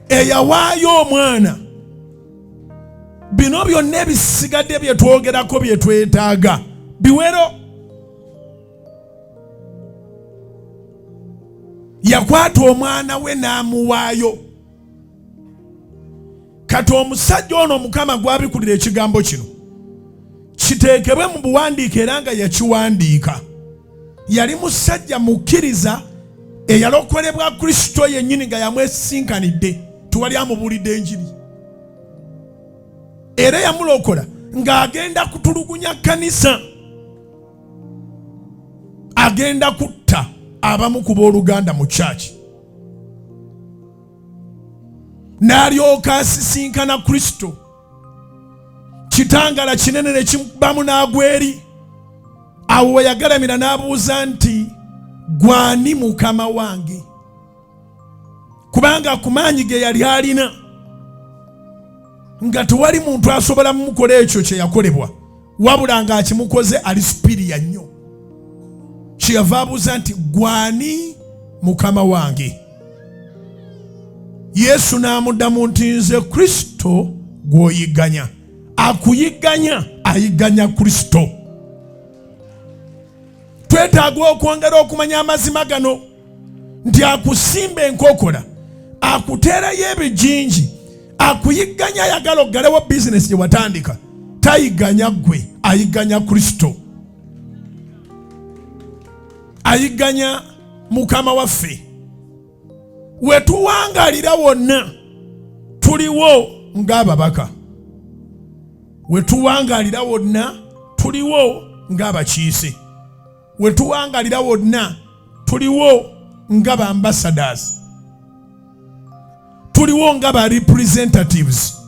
Eyawaayo omwana. Bino byonna ebisigadde bye twogerako bye twetaaga biwero. Yakwata omwana we n'amuwaayo. Kati omusajja ono Mukama gwabikulira ekigambo kino kiteekebwe mu buwandiike, era nga yakiwandiika. Yali musajja mukkiriza eyalokolebwa Kristo yennyini nga yamwesinkanidde, tewali amubuulidde enjiri, era yamulokola ng'agenda kutulugunya kkanisa, agenda kutta abamu ku b'oluganda mu kyaki, n'alyoka asisinkana Kristo. Kitangala kinene ne kimubamu n'agwa eri. Awo we yagalamira n'abuuza nti, gwani Mukama wange? Kubanga ku maanyi ge yali alina nga tewali muntu asobola mumukola ekyo kye yakolebwa, wabula ng'akimukoze ali supiriya nnyo. Kyeyava abuuza nti, gwani Mukama wange? Yesu n'amuddamu nti, nze Kristo gw'oyigganya. Akuyigganya ayigganya Kristo. Twetaaga okwongera okumanya amazima gano nti akusimba enkokola, akuteerayo ebijinji, akuyigganya, ayagala oggalewo bizinesi gye watandika. Tayigganya ggwe, ayigganya Kristo, ayigganya Mukama waffe. Wetuwangalira wonna tuliwo ng'ababaka, wetuwangalira wonna tuliwo ng'abakiise, wetuwangalira wonna tuliwo nga ba ambassadors, tuliwo nga ba representatives.